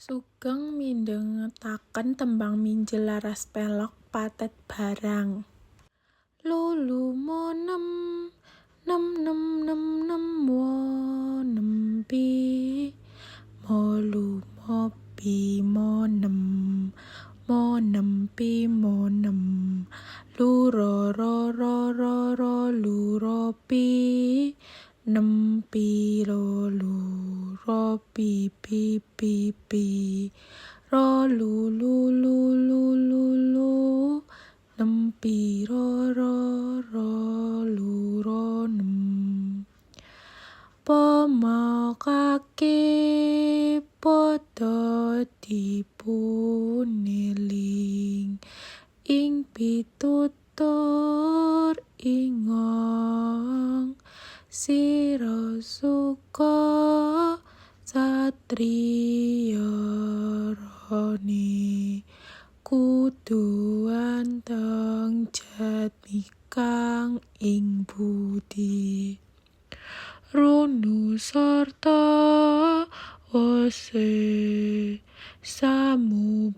Sugeng midhangetaken tembang mijil laras pelog pathet barang. Lulu mo nem nem nem nem nem wo nem pi mo lu mo pi mo nem mo nem pi mo nem lu ro ro ro ro ro lu ro pi nem pi ro lu ro pi pi pi pi ro lu lu lu lu lu lu nem pi ro ro ro lu ro nem. Pemakake padha dipuneling ing pitutur ingong sira suka satriya rane kudu anteng jatmikang ing budi runu sarta wose samubarang.